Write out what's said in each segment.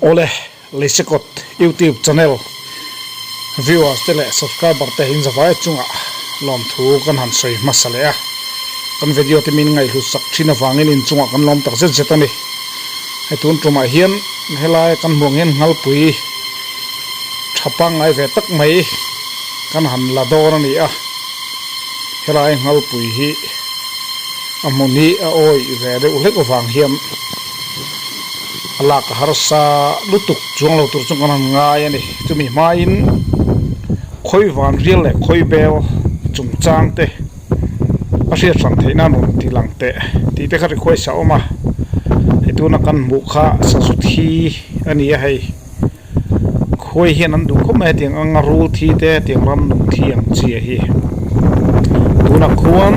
Awle, Leisekawt YouTube channel viewers te leh subscriber te in zavai chungah lawmthu kan han sawi hmasa leh a. Kan video te min ngaihhlut sak thin avangin in chungah kan lawm tak zet zet a ni. Hei tun tumah hian helai kan hmuh ang hian Nghalpui tha pangngai ve tak mai kan han la dawn a ni a. Helai Nghalpui hi a hmun hi a awih ve deuh hlek avang hian a lak a harsa lutuk chuang lo tur chu kan han ngai a ni. Chumi hmain khawi van rial leh khawi bel chungchang te a hriat hran theih nan rawn ti lang teh tih te kha request a awm a, hei tuna kan hmuh kha sazu thi a ni a hei khuai hian an duh khawp mai a tiang anga rul thi te tiang ram nung thi ang chi a hi tunah khuan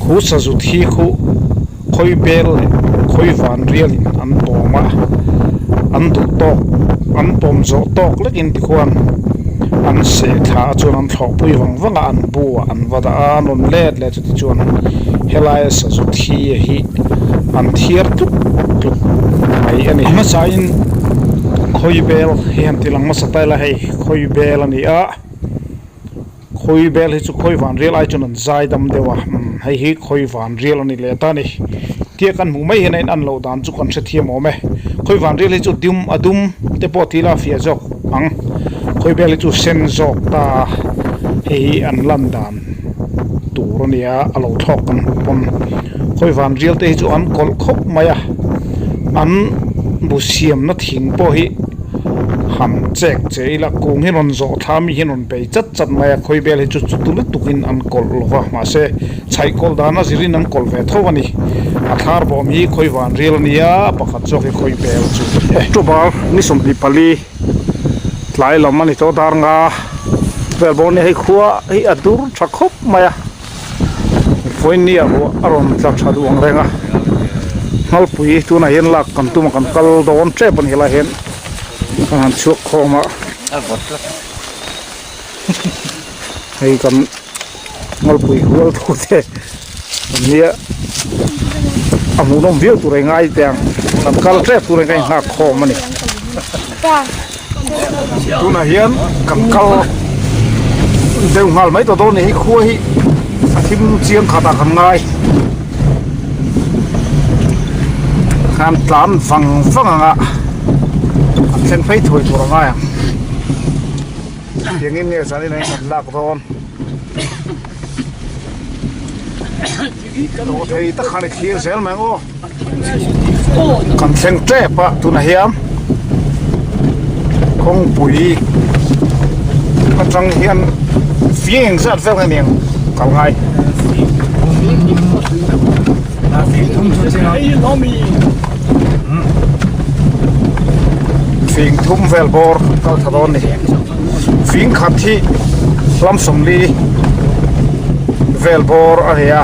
khu sazu thi khu khawi bel leh khawi van rial in an pawm a an duh tawk an pawm zawh tawk lek in tikhuan an seh thla a chuan an thlawh pui vang vang a an bu ah an va dah a an rawn let leh chuti chuan helai a sazu thi a hi an thiar tluk tluk mai a ni. A hmasa in khawi bel hi han ti lang hmasa ta ila hei khawi bel a ni a. Khawi bel hi chu khawi van rial ai chuan an zai dam deuh a, umm hei hi khawi van rial a ni leh ta a ni. Tia kan hmuh mai hian a in an loh dan chu kan hrethiam awm e. Khawi van rial hi chu dum a dum te pawh tih ila a fiah zawk ang. Khawi bel hi chu sen zawk ta a, hei hi an lan dan tur a nia a lo thlawk kan hmuh pawn. Khawi van rial te hi chu an kawlh khawp mai a, an bu siamna thing pawh hi. Han chek che ila kung hi rawn zawh thla mi hian rawn bei chat chat mai a khawi vel hi chu chuti lutuk in an kawlh lo va mahse chhaih kawlh dan a zirin an kawlh ve tho a ni a thlar bawm hi khawi van rial a nia pakhat zawk hi khawi bel chu October ni 24 tlai lam a ni tawh dar nga vel bawk a ni hei khua hi a dur tha khawp mai a. Vawinia ruah a rawn tla tha duh ang reng a Nghalpui tunah hian lak kan tum a kan kal dawn tep a ni helai hian kan han chhuak khawm a hei kan Nghalpui hual thu te an nia a hmuhnawm viau tur a ngai teh ang kan kal tep tur a ka inghak khawm a ni. Tunah hian kan kal deuh nghal mai tawh dawn a ni hi khua hi a thim chiang khatah kan ngai khan tlan vang vang ang a an thleng phei thuai tur a ngai ang tiangin nge zanin ah hian kan lak dawn dawh thei tak khan i thlir zel mai ang aw. Kan thleng tep a tunah hian kawngpui atang hian fing engzat vel nge niang kal ngai. Fing thum vel bawr kal tha dawn ni fing khat hi hlam 40 vel bawr a ni a.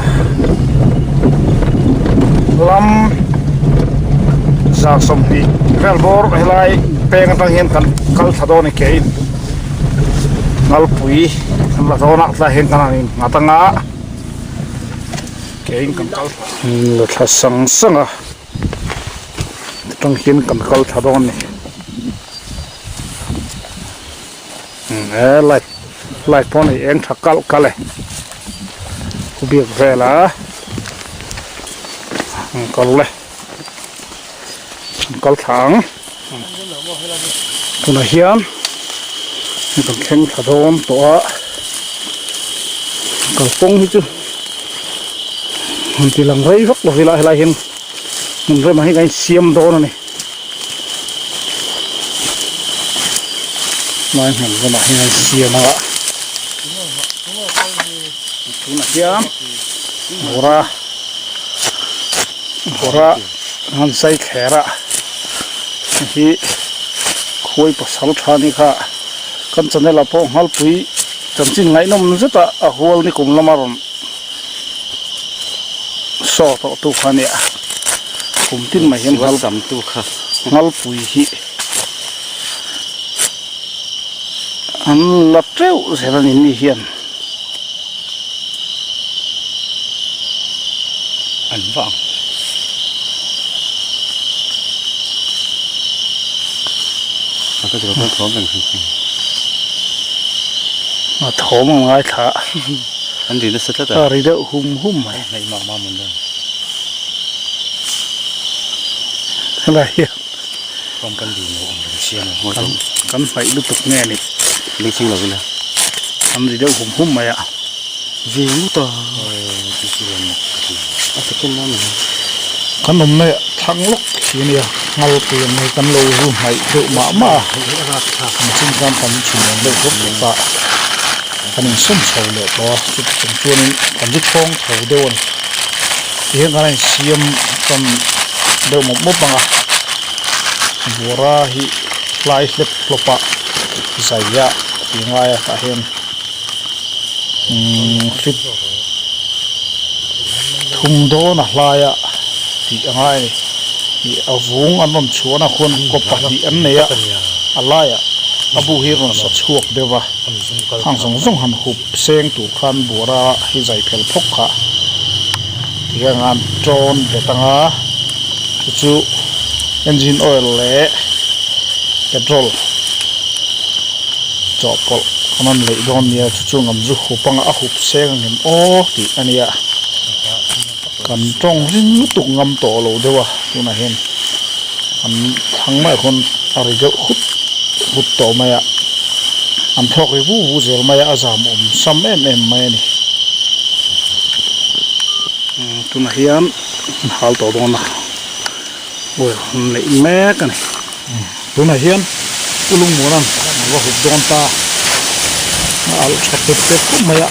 Lam 20 vel bawr helai peng atang hian kan kal thla dawn a ni keiin Ngalpui kan la dawn a tlaiah hian kan han innghat anga keiin kan kal la thla sang sang a atang hian kan kal thla dawn a ni he light light pawh a nei eng tha kalh kalh e biak vel a an kal le an kal thla ang tunah hian kan thleng thla dawn tawh a kalkawng hi chu han ti lang rei vak lo ila helai hian hmun remah hian kan insiam dawn a ni. Lai hmun lamah hian an siam a tunah hian bawra bawra an zai thler a hei hi khuai pasal tha ni kha kan channel ah pawh Nghalpui chanchin ngaihnawm zet a a hual ni kum lama rawn saw tawh tu kha a nia. Kum tin mai hian nghal Nghalpui hi an la teuh zel a ni mi hian an vang. A thawm ang ngaithla a ri deuh hum hum mai. Helai hian kan hnaih lutuk nge ni an ri deuh hum hum mai a. Kan awmna thlang lawk khi a nia ngalpui ang hi kan lo zu hnaih deuh mah mah a machine khan kan chhun ang deuh bawk bawk a kan insawm chho leh tawh a chuti chung chuanin kan zu chhawng tho deuh a ni tihian kan a insiam tan deuh mawp mawp ang a buara hi hlai hlep hlawp a zai a tih ngai a tah hian. Umm fit thum dawn a hlaia tih a ngai a ni ih a vung an rawn chhuah na khuan kaw pahnih an nei a a laiah a bu hi a rawn sa chhuak deuh va khang zawng zawng han hup seng tur khan buara hi zai phel phawk kha ti hian an tawn bet ang a chu chu engine oil leh petrol. Chawhpawlh kan rawn leih dawn nia chu chu ngam zu hup anga a hup seng ang em aw tih a nia kan tawng ring lutuk ngam tawh lo deuh a tunah hian an thlang maiah khawn a ri deuh hut hut tawh mai a an thlawk ri vu vu zel mai a a zam awm sam em em mai a ni tunah hian an hal tawh dawn a oil an neih mek a ni. Tunah hian Pu Lungmuana'n a va hup dawn ta a alh tha pep pep khawp mai a,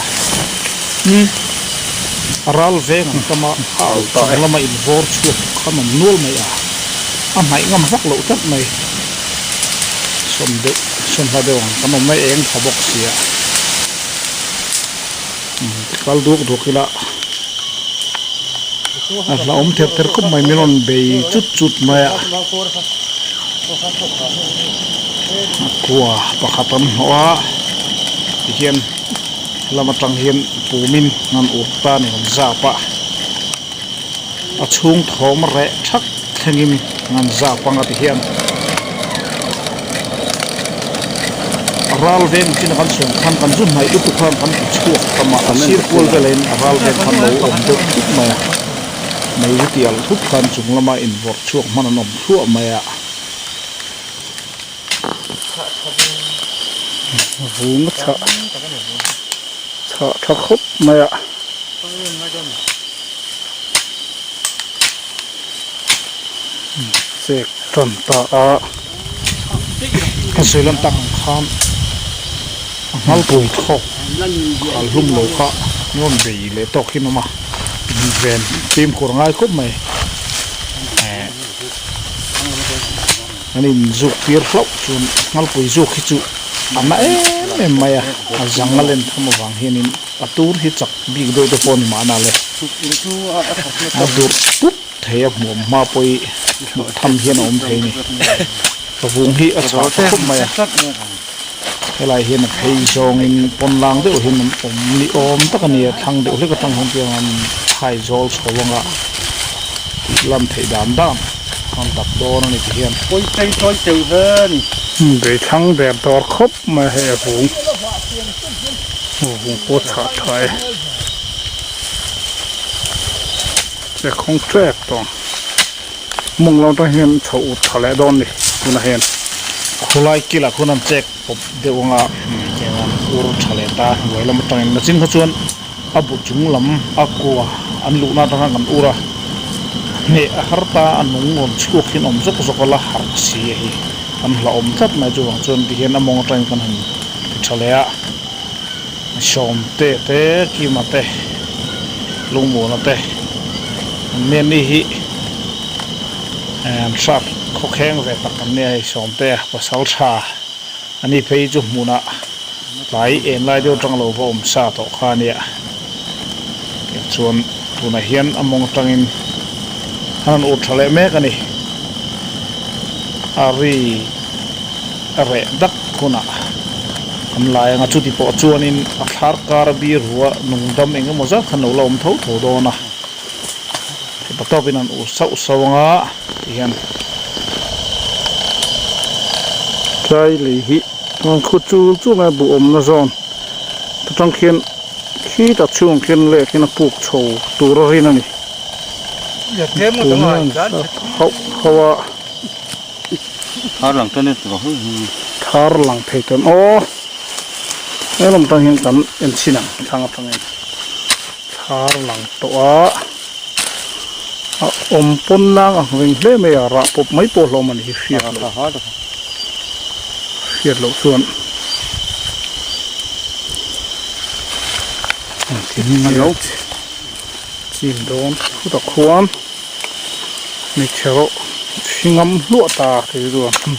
umm a ral veng ang tam a, a alh chung lama invawr chhuak khan awm nual mai a, a hnaih ngam vak loh tlat mai. Sawn deuh sawn hla deuh ang kan awm mai eng tha bawk sia, umm kal duak duak ila a hlauhawm ther ther khawp mai min rawn bei chut chut mai a a kua pakhat an hnawh a tihian lam atang hian pumin an ur ta a ni an zap a a chhung thawm reh thak thlengin an zap anga tihian a ral veng chin a kan chhuang khan kan zu hnaih lutuk khan kan ti chhuak tam a a sir kual vel in a ral veng khan lo awm deuh thut mai a mei zu ti alh thut khan chung lama invawrh chhuak hman an awm thluah mai a. Vung a chhah chhah tha khawp mai a. Chek tan ta a ka sawi lam tak ang khan a nghalpui thawk khal hlum lo kha an rawn bei leh tawk hi an awm a ven fimkhur a ngai khawp mai eh an inzuk tir hlauh chuan nghalpui zuk hi chu a na em em mai a a zang a len tham avang hianin a tur hi chak bik deuh te pawh a ni mahna le a durh pup thei a hmuam hma pawh hi hmuh tham hian a awm thei a ni ka vung hi a chhah tha khawp mai a helai hian a phei zawngin pawn lang deuh hian an awm ni awm tak a ni a thlang deuh hlek atang hian tiang an phai zawl chho anga tih lan theih dan dan an dap dawn a ni ti hian bei thlang der dawr khawp mai a hei a vung vung pawh a chhah tha e. Che khawng ṭek tawh ang. Mawng lo atang hian chho ut tha leh dawn ni tunah hian. Khulai kilah khuan an chek pawp deuh anga tiang an ur tha leh ta hnuai lam atangin nachin kha chuan a bu chung lam a kua an luhna atang khan kan ur a hneh a har ta a nung rawn chhuak hian awm zawk zawk a la harh si a hi an hlauhawm tlat mai chuvang chuan tihian a mawng atangin kan han ti tha leh a. Sawmte te Kima te Lungmuana te an nia ni hi an hrat khawkheng ve tak an nia hei Sawmte a pasal tha a ni phei chu hmunah tlai en lai deuh atang lo va awm sa tawh kha a nia tichuan tunah hian a mawng atangin an rawn ur tha leh mek a ni a ri. A reh dak hunah an lai ang a, chuti pawh chuanin a thlar kar a bir hu a, nungdam eng emaw zat khan lo la awm tho tho dawn a, hepa tawpin an ur sauh sauh ang a ti hian Tlai lei hi an khu chul chul mai a buh awmna zawn atang khian khitah chhungah khian lek hian a puk chho tur a rin a ni. Hauh hauh a. Thar lang tan e tawh hu hu. Thar lang thei tan aw. He lam tan hian kan en chhin ang thlang atangin thar lang tawh a. A awm pawn lang ang reng hle mai a rah pawp mai pawh hlawm a ni hi hriat loh hriat loh chuan engtin nge Chin dawn khutah khuan hmeichhe rawh thingam hluah ta tih chu chuan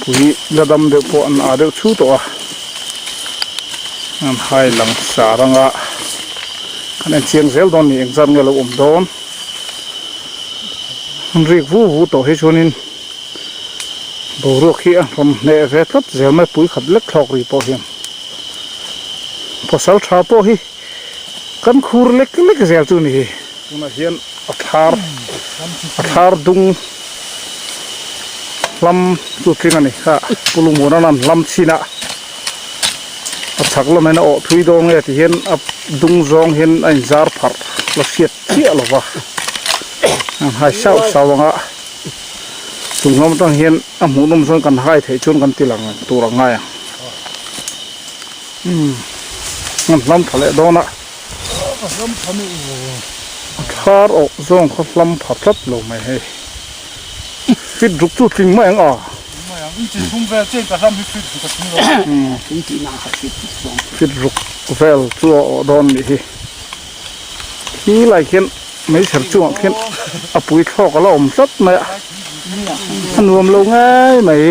pui la dam deuh pawh an ah deuh chhu tawh a an hai lang sar anga kan en chiang zel dawn a ni engzat nge lo awm dawn an rik vu vu tawh hi chuanin boruak hi a rawn hneh ve tlat zel mai pui khat lek thlawk ri pawh hian pasal tha pawh hi. Kan khur lek lek zel chu ni hi. Tunah hian a thar a thar dung hlam chu tling a ni kha Pu Lungmuana'n an hlam chhin a a chhak lamah hian a awh thui dawn nge ti hian a dung zawng hian a inzar pharh la hriat chiah lo va an hai sauh sauh ang a chung hlawm atang hian a hmuhnawm chuan kan hai theih chuan kan ti lang tur a ngai ang. Umm an hlam tha leh dawn a a thar awh zawng kha hlam pha tlat lo mai hei fit ruk chu tling mai ang a fit ruk vel chu a awh dawn nih hi khi lai khian meichher chungah khian a pui thlawk a la awm tlat mai a a nuam lo ngei mai.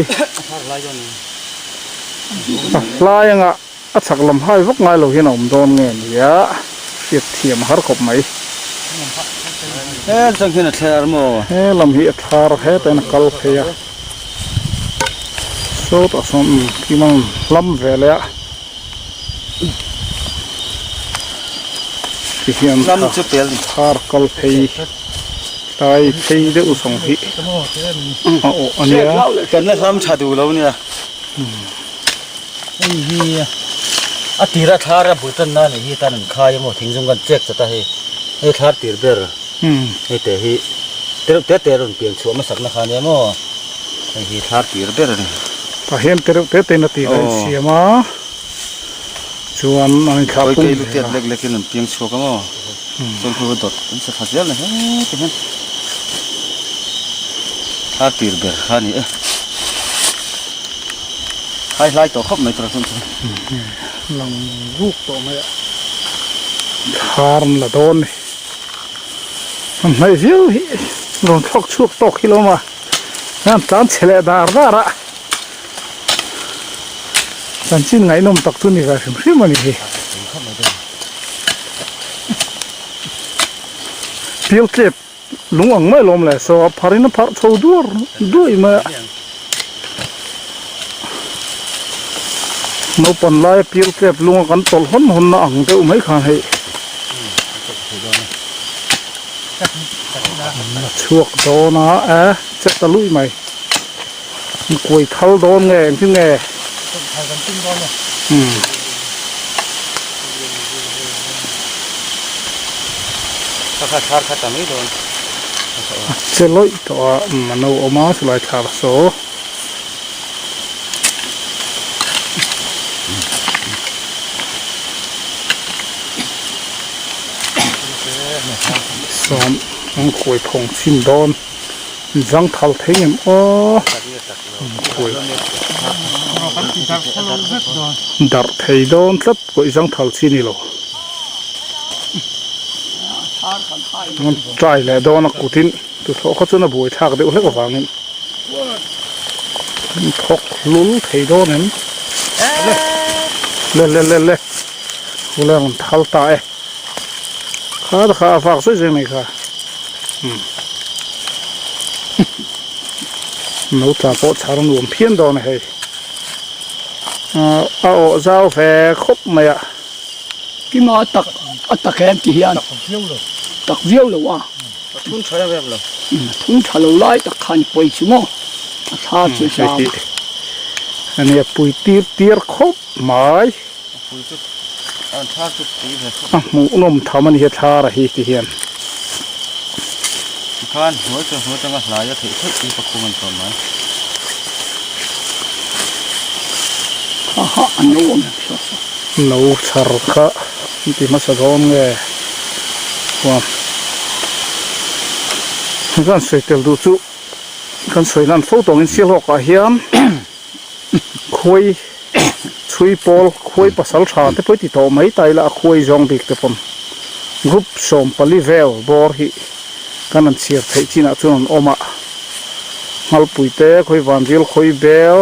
A hlai anga a chhak lam hai vak ngai lo hian a awm dawn nge nia hriat thiam a har khawp mai. He lam hian a thlar maw? He lam hi a thlar hetah hian a kal phei a sawtah sawn umm kim a rawn hlam ve leh a tihian thar kal phei. Tlai phei deuh zawng hi a awh a nia. Kan la hlam tha duh lo nia. Hei hi a tir a thlar a bul tan na nih hi tan an khai emaw thing zawng kan chek chat a hei. Hei thlar tir ber hei te hi tereuh te te rawn pian chhuah hmasak na kha nia maw. Hei hi thlar tir ber a ni. Tah hian tereuh te te in a tir a insiam a. Chuan an inthlah pum Kawlkei lutiat lek lekin an piang chhuak a maw? Chuan khu dawt an sa thla zel a ni heti hian thla tir ber kha a ni e. Hai hlai tawh khawp mai tura chuan chu. Lang ruk tawh mai a. Thar an la dawn ni. An hnaih viau hi rawn thlawk chhuak tawk hi lo ma. An tlan chhe leh dar dar a. Chanchin ngaihnawm tak chu ni ve hrim hrim a ni hi. Pial tlep lung ang mai lawm le saw a phar in a pharh chho duar duai mai a. Naupang laia pial tlep lunga kan tawlh hawn hawn na ang deuh mai khan hei. A chhuak dawn a e che ta luih mai. Kuai thal dawn nge engtin nge? Thal kan tum dawn e. Umm. Kha kha thar kha ta mai dawn. A che lawih tawh a umm a no awm a chulai thar saw. Sawm an kuai phawng chhin dawn. Zang thal thei ngem aw darh thei dawn tlat pawh i zang thal chi ni lo try leh dawn a kutin tuthlawh kha chuan a buai thlak deuh hlek avangin thawk lul thei dawn em le le le le ule rawn thal ta e. Kha ta kha a vak zui zui mai kha. Umm. No tla pawh chhar nuam phian dawn a hei. A awh zau ve khawp mai a. Kima a tak a tak em ti hian tak viau lo a. A thun tha em em lo. A thun tha lo lai tak khan pawi chu maw. A thla chu zam. Ania pui tir tir khawp mai. A hmuh nawm tham a ni he thlar a hi ti hian. Tikhan hnuai chu hnuai atanga hlai a theih theih hi pakhum an tawh mai. Aha an lo awm em saw saw. No chhar kha an ti hmasa dawn nge chuan kan sawi tel duh chu kan sawi lan fo tawngin Sialhawk ah hian khuai chhui pawl khuai pasal tha te pawh i ti tawh mai ta ila a khuai zawng bik te pawn group 14 vel bawr hi kan han chhiar theih chinah chuan an awm a Nghalpui te khawi vanril khawi bel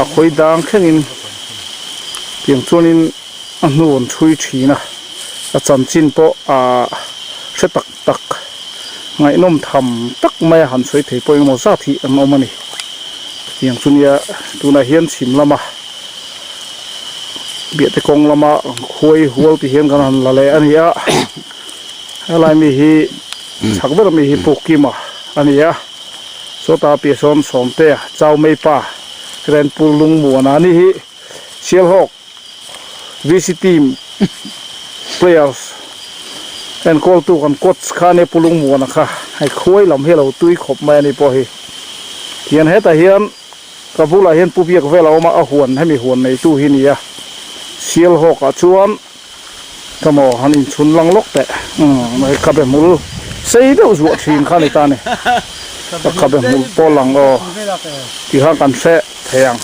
a khawi dang thlengin tiang chuanin a hnu an chhui thin a a chanchin pawh ah hre tak tak ngaihnawm tham tak mai a han sawi thei pawh engemaw zat hi an awm a ni. Tiang chu nia tunah hian chhim lama biahte kawng lama khuai hual ti hian kan han la leh a ni a helai mi hi chhak ber mi hi Pu Kima a ni a sawta piah sawn Sawmtea Chaumeipa Renpur Lungmuana a ni hi Sialhawk VC team players enkawltu kan coach kha ania Pu Lungmuana kha hei khuai lam hi a lo tui khawp mai a ni pawh hi tihian hetah hian ka bulah hian Pu Biak vel a awm a a huan hemi huan neitu hi nia Sialhawk ah chuan ka maw han inchhun lang lawk teh umm hei khabe hmul sei deuh zuah thin kha a ni ta a ni ka khabe hmul pawh lang aw tih khan kan hre thei ang.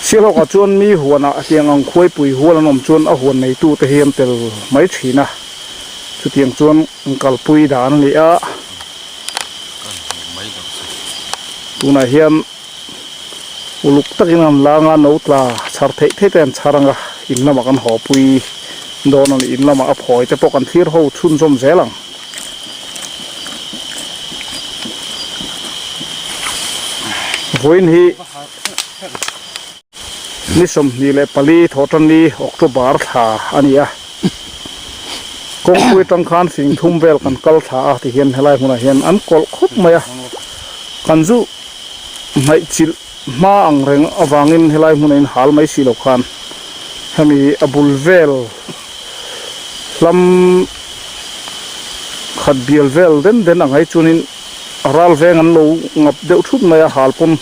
Sialhawkah chuan mi huanah tiang ang khuaipui hual an awm chuan a huan neitute hi an tel mai thin a, chutiang chuan an kalpui dan a ni a. Tunah hian uluk takin an lang a, no tla chhar theih theih te an chhar ang a, in lamah kan hawpui dawn a ni, in lamah a phawi te pawh kan thlir ho chhunzawm zel ang. Vawiin hi ni 24 thawhtanni October thla a ni a, kawngpui atang khan fing thum vel kan kal thla a tihian helai hmunah hian an kawlh khawp mai a, kan zu hnaih chilh hma ang reng avangin helai hmunah in hal mai si lo khan hemi a bul vel hlam khat bial vel den den ang ai chuanin a ral veng an lo ngap deuh thut mai a hal pawn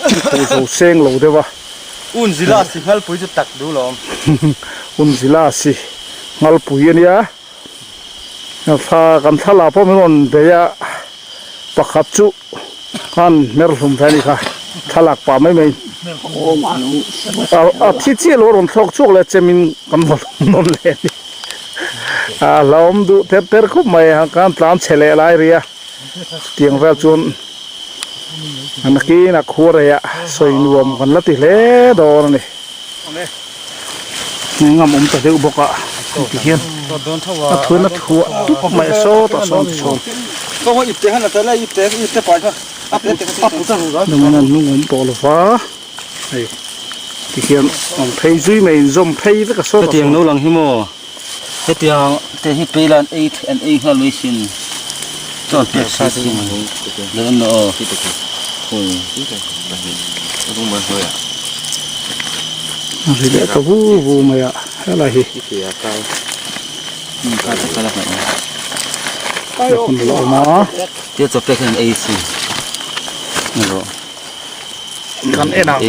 an kho zo seng lo deuh a. Unzila si nghalpui chu tak duh lo. Unzila si nghalpui a nia. Thla kan thla pawh min rawn bei a pakhat chu khan hmer hlum ve a ni kha thlalak pah mai mai a thi chiah lo a rawn thlawk chhuak leh chemin kan vaw hlum nawn leh a ni a hlauhawm duh ter ter khawp mai a khan tlan chhe leh lai ri a chutiang vel chuan a nakin a khur rei ah sawi nuam kan la ti hle dawn a ni. Ngam awm ta deuh bawk a ti hian a thuin a thuah tup mai a sawtah sawn ti chhawm nungin an hnung awm tawh lo va hei ti hian awm phei zui mai inzawm phei vek a sawtah sawn. Hetiang no lang hi maw hetiang te hi peila an ei an ei nghal mai sin chuan pek si sin lo en aw. A ri leh ta vu vu mai a helai hi hun la awm a kan en ang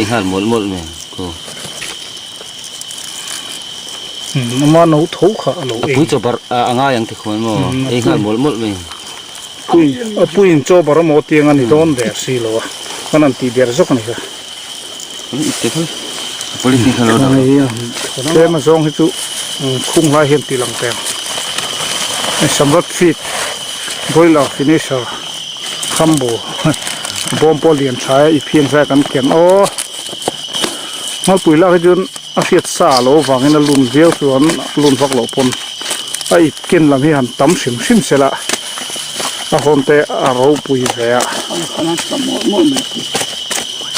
ama no tho kha a lo ei A puiin chaw bar amaw tiang a ni dawn der si lo a, kan han tih der zawk a ni kha. Tlem a zawng hi chu khung lai hian tih lang teh ang. Samrat feed broiler finisher khambu bawm pawh lian tha e i phian zai kan ken aw. Nghalpui lak hi chuan a hriat sa lo avangin a lun viau chuan lun vak loh pawn a ip ken lam hi han tam hrim hrim se la a hawn te a ropui ve a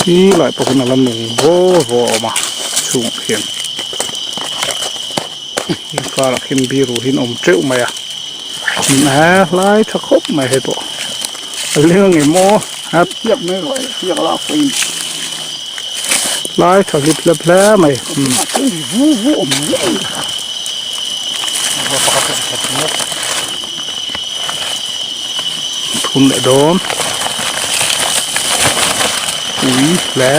hi lai pawh hian a la nung vaw vaw a awm a chhungah khian karah khian biru hi an awm teuh mai a hlai tha khawp mai hei pawh a leng ang em aw. Lai tha hlip hlep hle mai. Thun leh dawn. Pui hle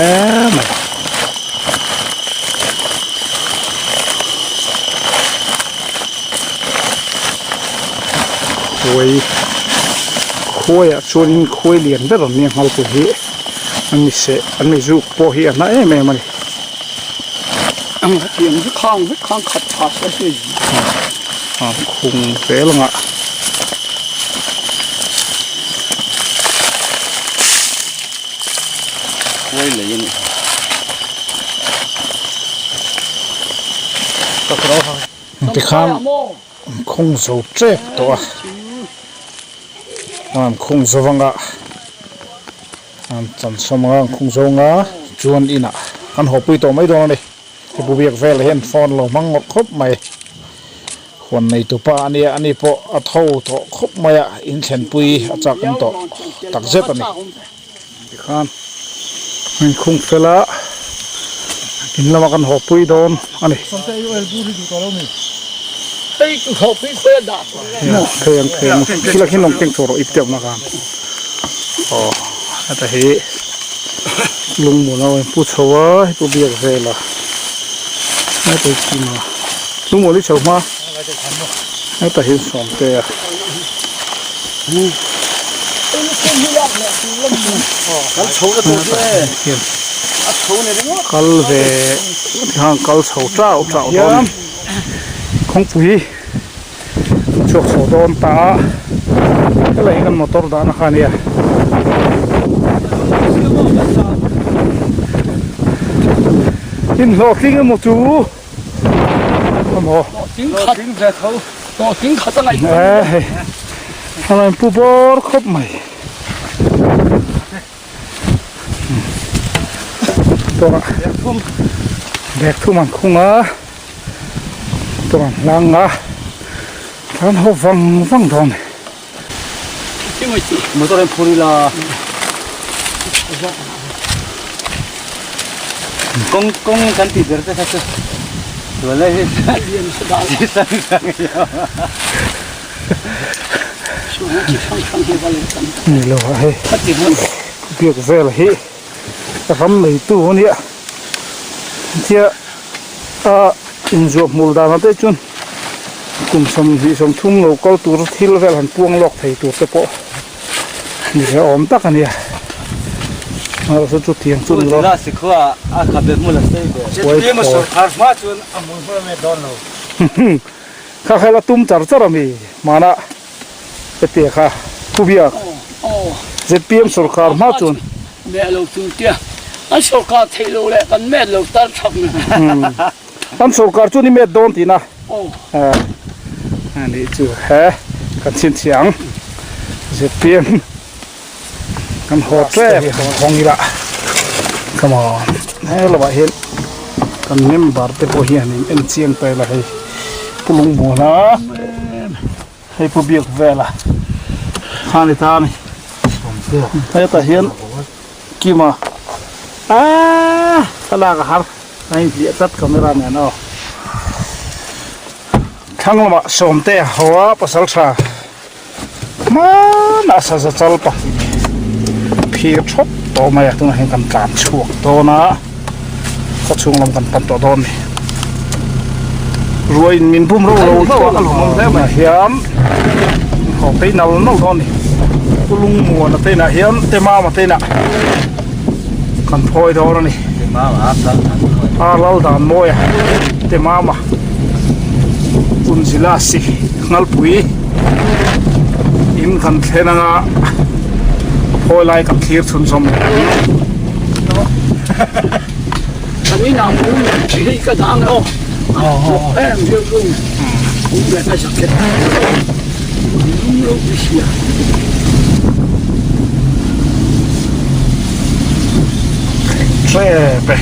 mai. Khuai khuaiah chuanin khuai lian ber an nia nghalpui hi an mi seh an mi zuk pawh hi a hna em em a ni. Tiang vek khang vek khang khat tha se se a khung zel ang a. Khuai lei a ni. Tikhan an khung zo tep tawh a an khung zo anga an chan sawm anga an khung zo anga chuan inah an haw pui tawh mai dawn a ni hepu biak velah hian phone lo hmang ngawt khawp mai huan nei tupa a nia ani pawh a tho tawh khawp mai a inthlenpui a chak awm tawh takzet a ni. Tikhan an inkhung fel a, in lamah kan haw pui dawn a ni. Phei ang phei ang thil ah khian lawng keng chhuah rawh ip deuh na khan aw heta hi lungmun a awm pu chho a hei pu biak vel a heta hi chhim a lungmual hi chho hma heta hi sawmte a. Kal ve hang kal chho chau chau dawn kawngpui chhuak chho dawn ta a helai hi kan motor dahna kha a nia. Inhlawhtling emaw chu. Hei pu bawr khawp mai tawngah bag thum an khung a tawng an hlang a an haw vang vang dawn a ni. Motor in phur ila kawng kawng kan tih ber te kha chu tunlai hi chi hrang hrang hi a awm a. Ni lo a hei biak vel hi ram neitu a nia tia a inzuah hmul dan ah te chuan kum 20 30 lo kal tur thil vel han puang lawk thei tur te pawh ni ve awm tak a nia amaherawhchu chu tiang chu ni lo kha kha la tum char char a mi hmanah hetiang kha thu biak zpm sorkar hma chuan meh lo tur tia an sorkar theih loh leh kan met lo tar thak An sorkar chuan i met dawn tihna a nih chu he kan chhinchhiah ang zpm kan haw tep hawng ila come on he lamah hian kan member te pawh hian in en chiang ta ila hei pu lungmuana hei pu biak vela kha ni ta a ni hetah hian Kima aaa thlalak a har a inhliah tlat camera nen aw thlang lamah sawmte a haw a pasal tha hmanah saza chal pahnih phir thawp tawh mai a tunah hian kan tlan chhuak dawn a khaw chhung lam kan pan tawh dawn a ni ruahin min bum ro lo hlauh a a lawmawm hle mai hian haw phei nal nal dawn a ni pu lungmuana te inah hian te mama te inah kan phawi dawn a ni a lal dan mawi a te mama Punzila si Nghalpui in kan thlen anga a phawi lai kan thlir chhunzawm leh ang. Hrep e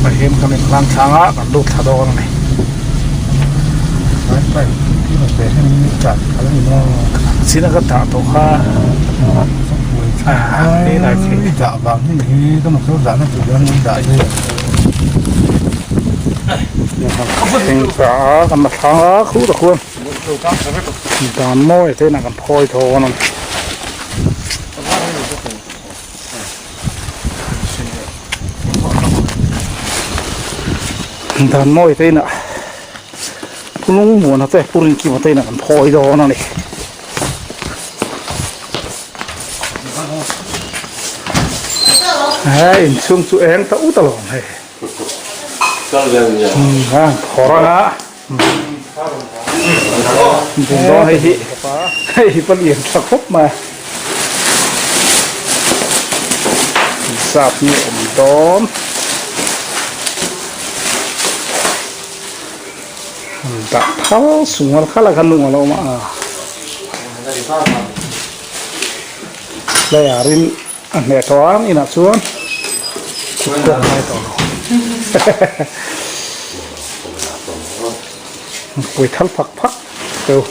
Pahim kan in hlang thlang a kan lut thla dawn a ni China ka dah tawh kha. I dah vang hi hi ka motor dahna tur hian an dah hi. Thing tha a kan la thlang a khur a khuan dan mawi te inah kan phawi thawn a ni. Dan mawi te inah Pu Lungmuana te Pu Rinkima te inah kan phawi dawn a ni. He inchhung chu eng ta ut alawm hei. Phawrh anga bum dawn hei hi hei hi palian tha khawp mai a. Zat nge awm dawn. Dah thal sungal kha la kha nung a lo awm a player in a hneh tawh ang inah chuan kut pawh ngai tawh lo pui thal phak phak teu.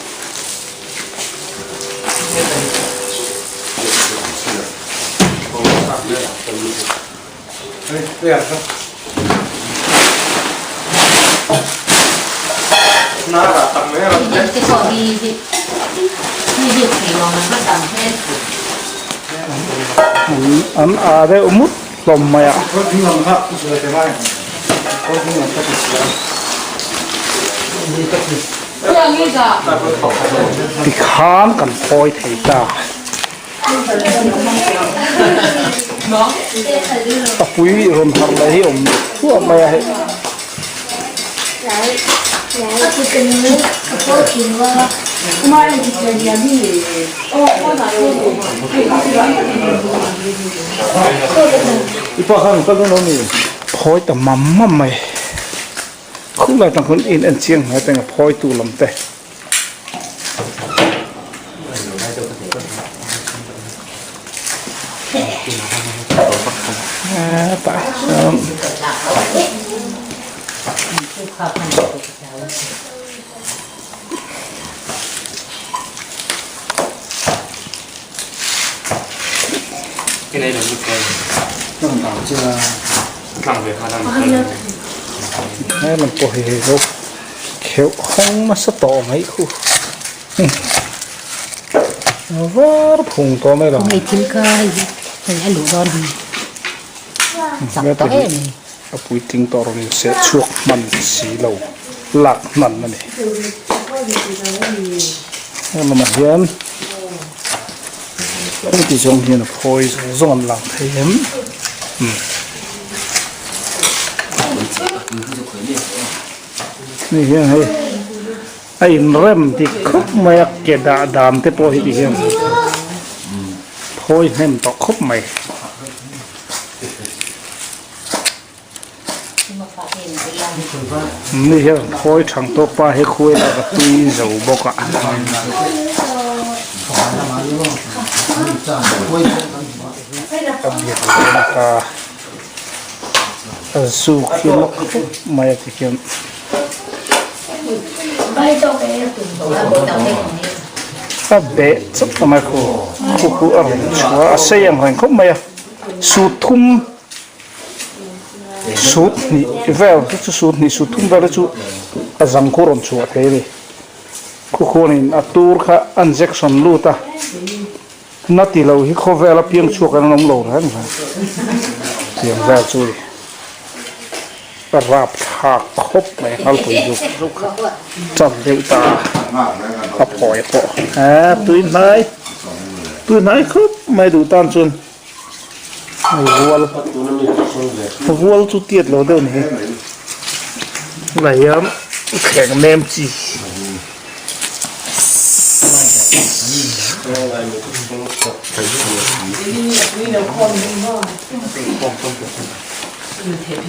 An a deuh mut hlawm mai a. Tikhan kan phawi thei ta. A pui rawn harh leh hi awm thuah mai a hei. Phawi ta mam mam mai. Khulai tang khawn in en chiang hle teng a phawi tu lam te. He lam pawh hi hei lo kheuh hawng nasa tawh mai khu var phung tawh mai lo. Hei thil kha hei hi hei a luh dawn hi chak tawh em mai. A puitling tawh rawn inseh chhuak hman si lo lak hman a ni. He lamah hian heti zawng hian a phawi zawng zawng an lang thei em. Hei hian hei a inrem dik khawp mai a ke dah dan te pawh hi ti hian phawi hnem tawh khawp mai. Ni hian phawi thang tawk pa hi khuai lak a tui zo bawk a. A biak dawn ta. A zuk hi lawk khawp mai a ti khian. A beh chawp mai khu khu khu a rawn chhuah a a sei ang reng khawp mai a sut thum sut hnih vel te chu sut hnih sut thum vel te chu a zang khu a rawn chhuah thei a ni khu khuanin a tur kha a injection lut a. Na ti lo hi khawvel a piang chhuak an awm lo reng reng. Tiang vel chu i rap thlak khawp mai ngalpui zuk zuk kha chan deuh ta a a phawi pawh a tui hnai tui hnai khawp mai duh tan chuan vual vual chu tiat lo deuh ni hi tunah hian thleng nem chi.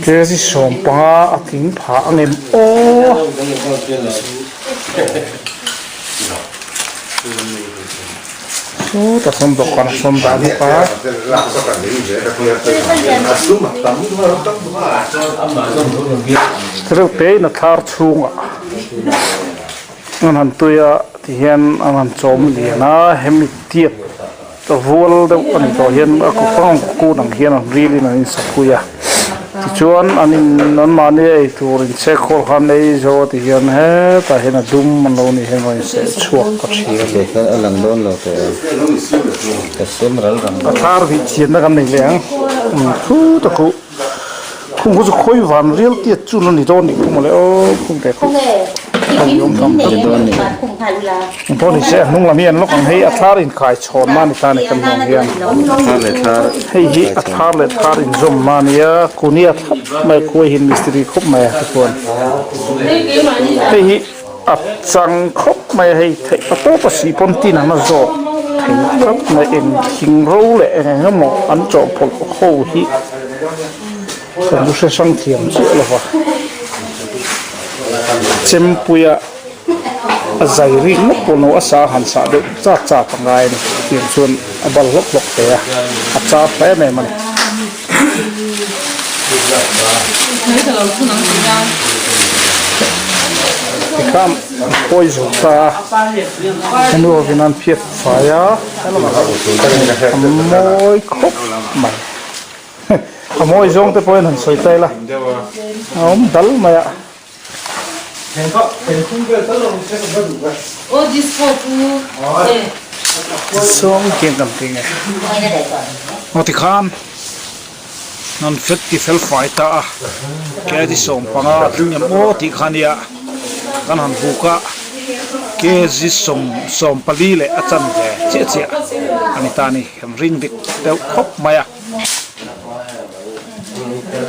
Kg 15 a tling phah ang em aw. Sawtah sawn dawhkan a sawn dah bawk a. Reuh te in a thlar chhungah. An han tui a tihian an han chawm lian a hemi tiat. vual deuh a ni tawh hian a kawng kun ang hian an ril in an insapui a tichuan an in an mahni ei tur inchhek khawl kha an ei zo a ti hian hetah hian a dum an lo nih hian rawn inseh chhuak ta thin a ni. A lang dawn lo tawh em ka sem ral rang A thlar vih chianna kan nei leh ang thu tak u Khung khu chu khawi van rial tiat chu la ni dawn nih khu mawle aw khung te khu khawi awm tham tak ang pawh ni se a hnung lam hi an lawk ang hei a thlar in kai chhawn na ni ta ni kan hmuh ang hian hei hi a thlar leh thlar in zawm na ania kunia thlap mai khuai hi mistiri khawp mai a tichuan hei hi a chang khawp mai a hei theih pa tawp a si pawn tin an a zawk thei tlat mai eng thing ro leh eng eng emaw an chawhpawlh ho hi kan lu hre hrang thiam chiah lo va chempuia a zai rik ngawt pawh no a sa han sah deuh chat chat a ngai a ni tiang chuan a bal hlawk hlawk thei a a char ta em em a ni. Tikhan an phawi zo ta a, henu hovin an phiat fai a, a mawi khawp mai. A mawi zawng te pawhin han sawi ta ila, a awm dal mai a. Sawng tiang kan ti nge aw tikhan an fet ti fel fai ta a kg 15 a tling em aw tih kha nia kan han buk a kg 14 leh a chanve chiah chiah a ni ta a ni kan ring dik deuh khawp mai a.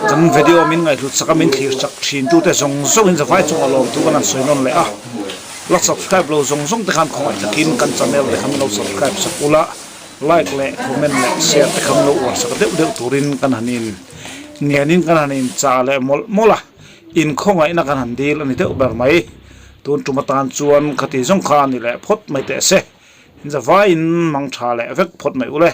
Kan video min ngaihhlut sak a min thlir chak thin tute zawng zawng in zavai chungah lawmthu kan han sawi nawn leh a, la subscribe lo zawng zawng te khan khawngaih takin kan channel te kha min lo subscribe sak ula, like leh comment leh share te kha min lo uar sak deuh deuh turin kan han in ngenin kan han in chah leh mawlh mawlh a, in khawngaihna kan han dil a ni deuh ber mai, tun tum atan chuan khati zawng kha a ni leh phawt mai teh se, in zavaiin mang tha leh vek phawt mai ule.